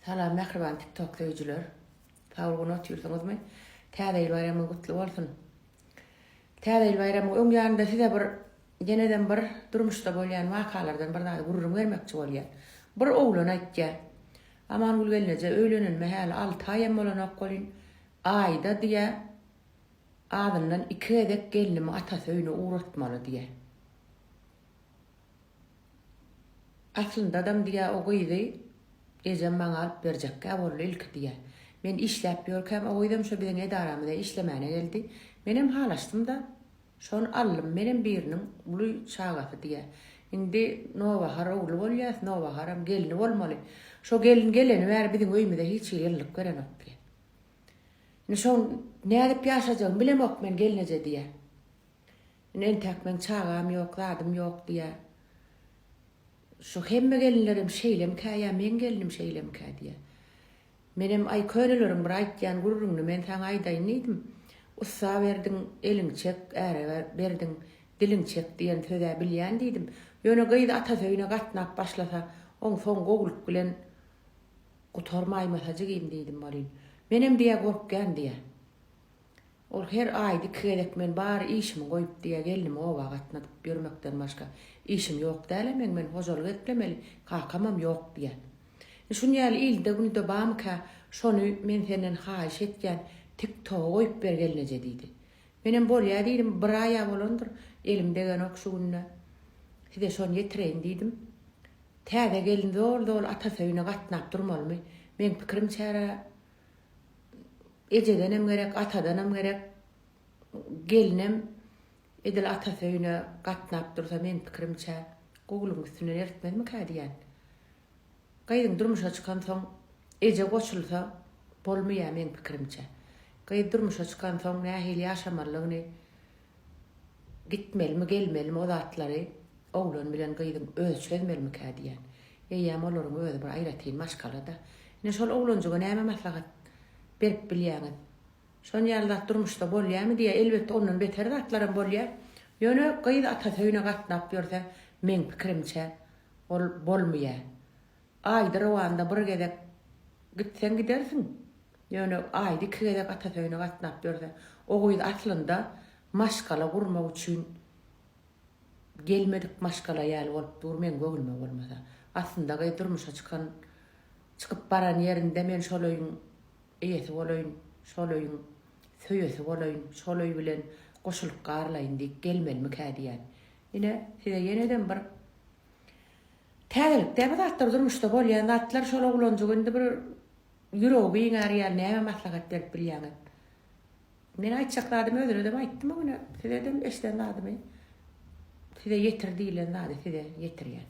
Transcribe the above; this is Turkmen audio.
Salam mähriban TikTok söýüjiler. Sagbolgun otyrsyňyzmy? Täze ýyl baýramyňyz gutly bolsun. Täze ýyl baýramyň öň ýanynda size bir ýenedem bir durmuşda bolýan wakalardan bir zady gürrüň bermekçi bolýan. Bir oglan aýtýar. Amangül gelneje öýlenenime häli alty aýam bolanok welin, aýda diýýär, azyndan iki gezek gelnimi atasy öýüne ugratmaly diýýär. Aslyndadam diýýä o gyzy ejem maňa alyp berjekkä boldy ilki diýýä. Men işläp ýörkäm o gyzam şo biziň edaramyza işlemäne geldi. Menem halaşdym-da, şony aldym. Menem biriniň uly çagasy diýýä. Indi nowbahar ogly bolýas, nowbaharam gelni bolmaly. Şo gelin geleni bäri biziň öýümize hiç hili ýylylyk berenok diýýä. Indi şoň nädip ýaşajagymy bilemok men gelneje diýýä. Indi entäk meň çagam ýok, zadym ýok diýýär. Şu hemme gelinlerem şeýlemikä ýa meň gelnim şeýlemikä diýýär. Menem aý köneleriň bir aýtýan gürrüňini men saňa aýdaýyn diýdim. Ussa berdiň, eliňi çek, äre berdiň, diliňi çek diýen söz-ä bilýän diýdim. Ýöne gyz atasy öýüne gatnap başlasa, oň soňy gowulyk bilen gutarmaýmasa jigim diýdim welin. Menem diýýär gorkýan diýýär. Ol her aýda iki gezek men bary işimi goýup diýýä gelnimi oba gatnadyp ýörmekden başga işim ýok dälä meň men hojalyk eklemeli kakamam ýok diýýä. Indi şun ýaly ilde günde bamyka şony men senden haýyş etýän tik toga goýup ber gelneje diýdi. Menem bolýa diýdim bir aýa bolandyr elim degenok şu günde size şony ýetireýin diýdim. Täze gelin zol zol atasy öýüne gatnap durmalymy meň pikirimçä Ejedenem gerek, atadanam gerek. Gelinem edil atasy öýüne gatnap dursa, meň pikirimçe, gowulygyň üstünden eritmezmikä diýýän. Gyzyň durmuşa çykansoň, eje goşulsa bolmaýar meň pikirimçe. Gyz durmuşa çykansoň nähili ýaşamalydygyny, gitmelimi, gelmelimi o zatlary oglan bilen gyzyň özi çözmelimikä diýýän. Eýýäm olaryň özi bir aýratyn maşgala-da. Ine şol oglanjyga näme maslahat berip bilýäňiz? Şon ýaly zat durmuşda bolýamy diýýär. Elbetde ondan beter zatlaram bolýar. Ýöne gyz atasy öýüne gatnap ýörse, meň pikirimçe, ol bolmaýar. Aýda rowanda bir gezek gitseň gidersiň. Ýöne aýda iki gezek atasy öýüne gatnap ýörse, o gyz aslynda maşgala gurmak üçin gelmedik maşgala ýaly bolup dur meň göwnüme bolmasa. Aslynda gyz durmuşa çykan çykyp baran ýerinde men şol öýüň eýesi bolaýyn, şol öýüň söýesi bolaýyn, şol öý bilen goşulyp garylaýyn diýip gelmelimikä diýýän. Ine, size ýenedem bir täzelik däl bu zatlar durmuşda bolýan zatlar şol oglanjyk indi bir ýüregi giňär ýaly näme maslahat berip bilýäňiz? Men aýtjak zadymy özünedem aýtdym o güne, sizedem eşiden zadymy size ýetir diýilen zady size ýetirýän.